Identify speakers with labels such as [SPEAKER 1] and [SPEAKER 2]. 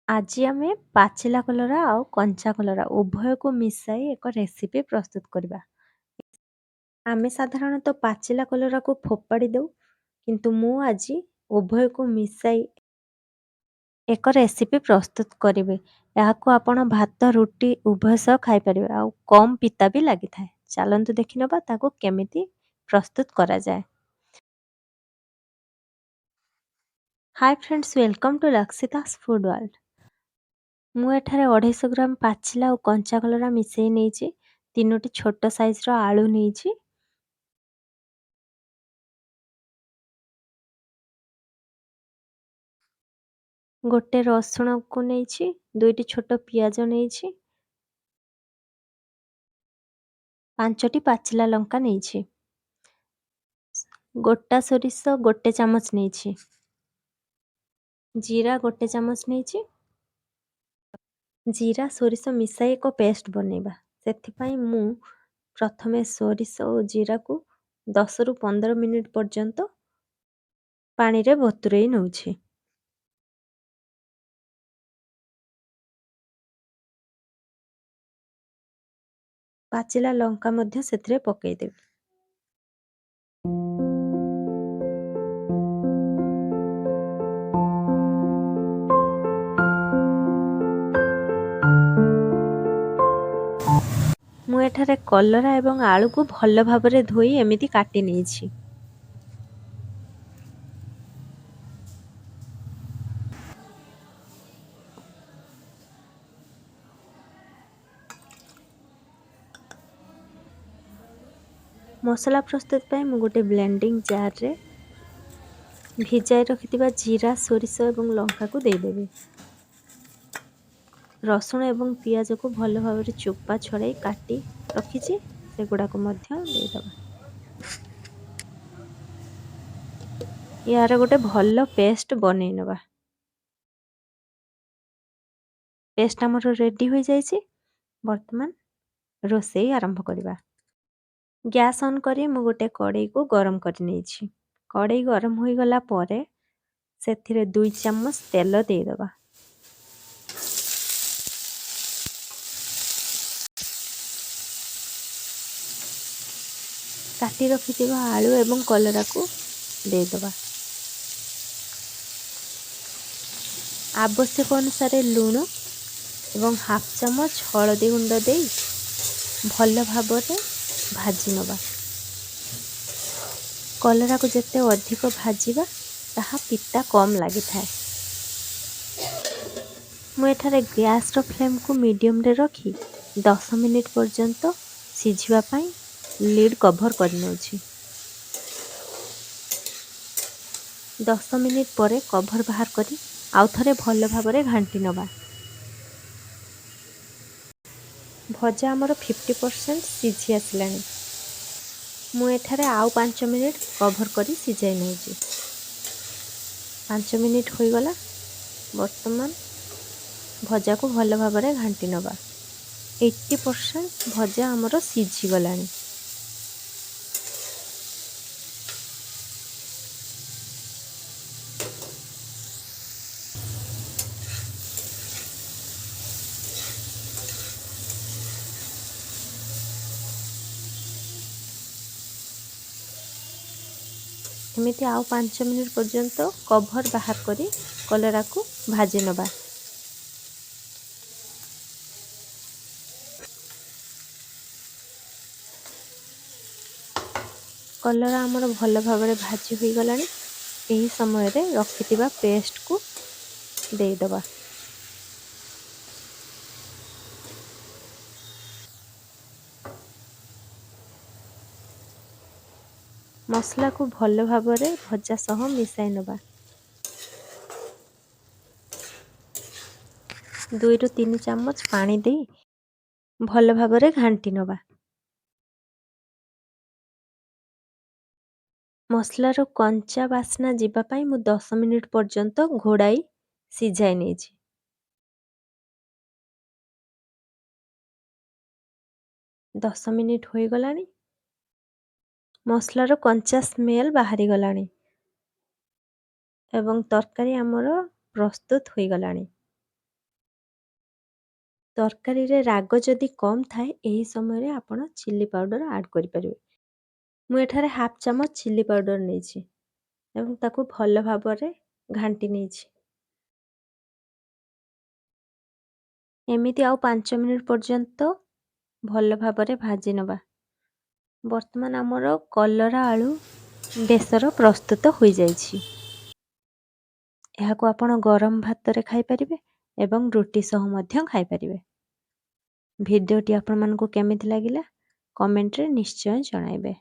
[SPEAKER 1] ଆଜି ଆମେ ପାଚିଲା କଲରା ଆଉ କଞ୍ଚା କଲରା ଉଭୟକୁ ମିଶାଇ ଏକ ରେସିପି ପ୍ରସ୍ତୁତ କରିବା। ଆମେ ସାଧାରଣତଃ ପାଚିଲା କଲରାକୁ ଫୋପାଡ଼ି ଦେଉ, କିନ୍ତୁ ମୁଁ ଆଜି ଉଭୟକୁ ମିଶାଇ ଏକ ରେସିପି ପ୍ରସ୍ତୁତ କରିବି। ଏହାକୁ ଆପଣ ଭାତ, ରୁଟି ଉଭୟ ସହ ଖାଇପାରିବେ ଆଉ କମ୍ ପିତା ବି ଲାଗିଥାଏ। ଚାଲନ୍ତୁ ଦେଖିନେବା ତାକୁ କେମିତି ପ୍ରସ୍ତୁତ କରାଯାଏ। Hi friends, welcome to Lakshita's food world. ମୁଁ ଏଠାରେ 250 ଗ୍ରାମ ପାଚିଲା ଆଉ କଞ୍ଚା କଲରା ମିଶାଇ ନେଇଛି। 3ଟି ଛୋଟ ସାଇଜ୍ର ଆଳୁ ନେଇଛି। ଗୋଟେ ରସୁଣକୁ ନେଇଛି, 2ଟି ଛୋଟ ପିଆଜ ନେଇଛି, 5ଟି ପାଚିଲା ଲଙ୍କା ନେଇଛି, ଗୋଟା ସୋରିଷ 1 ଚାମଚ ନେଇଛି, ଜିରା 1 ଚାମଚ ନେଇଛି। ଜିରା ସୋରିଷ ମିଶାଇ ଏକ ପେଷ୍ଟ ବନେଇବା। ସେଥିପାଇଁ ମୁଁ ପ୍ରଥମେ ସୋରିଷ ଓ ଜିରାକୁ 10ରୁ 15 ମିନିଟ୍ ପର୍ଯ୍ୟନ୍ତ ପାଣିରେ ବତୁରେଇ ନେଉଛି। ପାଚିଲା ଲଙ୍କା ମଧ୍ୟ ସେଥିରେ ପକାଇଦେବି। ମୁଁ ଏଠାରେ କଲରା ଏବଂ ଆଳୁକୁ ଭଲ ଭାବରେ ଧୋଇ ଏମିତି କାଟି ନେଇଛି। ମସଲା ପ୍ରସ୍ତୁତ ପାଇଁ ମୁଁ ଗୋଟେ ବ୍ଲେଣ୍ଡିଂ ଜାର୍ରେ ଭିଜାଇ ରଖିଥିବା ଜିରା, ସୋରିଷ ଏବଂ ଲଙ୍କାକୁ ଦେଇଦେବି। ରସୁଣ ଏବଂ ପିଆଜକୁ ଭଲ ଭାବରେ ଚୋପା ଛଡ଼ାଇ କାଟି ରଖିଛି, ସେଗୁଡ଼ାକୁ ମଧ୍ୟ ଦେଇଦେବା। ଏହାର ଗୋଟେ ଭଲ ପେଷ୍ଟ ବନେଇ ନେବା। ପେଷ୍ଟ ଆମର ରେଡ଼ି ହୋଇଯାଇଛି। ବର୍ତ୍ତମାନ ରୋଷେଇ ଆରମ୍ଭ କରିବା। ଗ୍ୟାସ୍ ଅନ୍ କରି ମୁଁ ଗୋଟେ କଡ଼େଇକୁ ଗରମ କରି ନେଇଛି। କଡ଼େଇ ଗରମ ହୋଇଗଲା ପରେ ସେଥିରେ 2 ଚାମଚ ତେଲ ଦେଇଦେବା। କାଟି ରଖିଥିବା ଆଳୁ ଏବଂ କଲରାକୁ ଦେଇଦେବା। ଆବଶ୍ୟକ ଅନୁସାରେ ଲୁଣ ଏବଂ ହାଫ୍ ଚାମଚ ହଳଦୀ ଗୁଣ୍ଡ ଦେଇ ଭଲ ଭାବରେ ଭାଜି ନେବା। କଲରାକୁ ଯେତେ ଅଧିକ ଭାଜିବା ତାହା ପିତା କମ୍ ଲାଗିଥାଏ। ମୁଁ ଏଠାରେ ଗ୍ୟାସ୍ର ଫ୍ଲେମ୍କୁ ମିଡ଼ିୟମରେ ରଖି 10 ମିନିଟ୍ ପର୍ଯ୍ୟନ୍ତ ସିଝିବା ପାଇଁ ଲିଡ୍ କଭର୍ କରିନେଉଛି। 10 ମିନିଟ୍ ପରେ କଭର୍ ବାହାର କରି ଆଉ ଥରେ ଭଲ ଭାବରେ ଘାଣ୍ଟି ନେବା। ଭଜା ଆମର 50% ସିଝି ଆସିଲାଣି। ମୁଁ ଏଠାରେ ଆଉ 5 ମିନିଟ୍ କଭର୍ କରି ସିଝାଇ ନେଉଛି। 5 ମିନିଟ୍ ହୋଇଗଲା। ବର୍ତ୍ତମାନ ଭଜାକୁ ଭଲ ଭାବରେ ଘାଣ୍ଟି ନେବା। 80% ଭଜା ଆମର ସିଝିଗଲାଣି। ଏମିତି ଆଉ 5 ମିନିଟ୍ ପର୍ଯ୍ୟନ୍ତ କଭର୍ ବାହାର କରି କଲରାକୁ ଭାଜି ନେବା। କଲରା ଆମର ଭଲ ଭାବରେ ଭାଜି ହୋଇଗଲାଣି। ଏହି ସମୟରେ ରଖିଥିବା ପେଷ୍ଟକୁ ଦେଇଦେବା। ମସଲାକୁ ଭଲ ଭାବରେ ଭଜା ସହ ମିଶାଇ ନେବା। 2ରୁ 3 ଚାମଚ ପାଣି ଦେଇ ଭଲ ଭାବରେ ଘାଣ୍ଟି ନେବା। ମସଲାର କଞ୍ଚା ବାସ୍ନା ଯିବା ପାଇଁ ମୁଁ 10 ମିନିଟ୍ ପର୍ଯ୍ୟନ୍ତ ଘୋଡ଼ାଇ ସିଝାଇ ନେଇଛି। 10 ମିନିଟ୍ ହୋଇଗଲାଣି। ମସଲାର କଞ୍ଚା ସ୍ମେଲ୍ ବାହାରିଗଲାଣି ଏବଂ ତରକାରୀ ଆମର ପ୍ରସ୍ତୁତ ହୋଇଗଲାଣି। ତରକାରୀରେ ରାଗ ଯଦି କମ୍ ଥାଏ, ଏହି ସମୟରେ ଆପଣ ଚିଲି ପାଉଡ଼ର ଆଡ଼୍ କରିପାରିବେ। ମୁଁ ଏଠାରେ ହାଫ୍ ଚାମଚ ଚିଲି ପାଉଡ଼ର ନେଇଛି ଏବଂ ତାକୁ ଭଲ ଭାବରେ ଘାଣ୍ଟି ନେଇଛି। ଏମିତି ଆଉ 5 ମିନିଟ୍ ପର୍ଯ୍ୟନ୍ତ ଭଲ ଭାବରେ ଭାଜି ନେବା। ବର୍ତ୍ତମାନ ଆମର କଲରା ଆଳୁ ବେସର ପ୍ରସ୍ତୁତ ହୋଇଯାଇଛି। ଏହାକୁ ଆପଣ ଗରମ ଭାତରେ ଖାଇପାରିବେ ଏବଂ ରୁଟି ସହ ମଧ୍ୟ ଖାଇପାରିବେ। ଭିଡ଼ିଓଟି ଆପଣମାନଙ୍କୁ କେମିତି ଲାଗିଲା, କମେଣ୍ଟରେ ନିଶ୍ଚୟ ଜଣାଇବେ।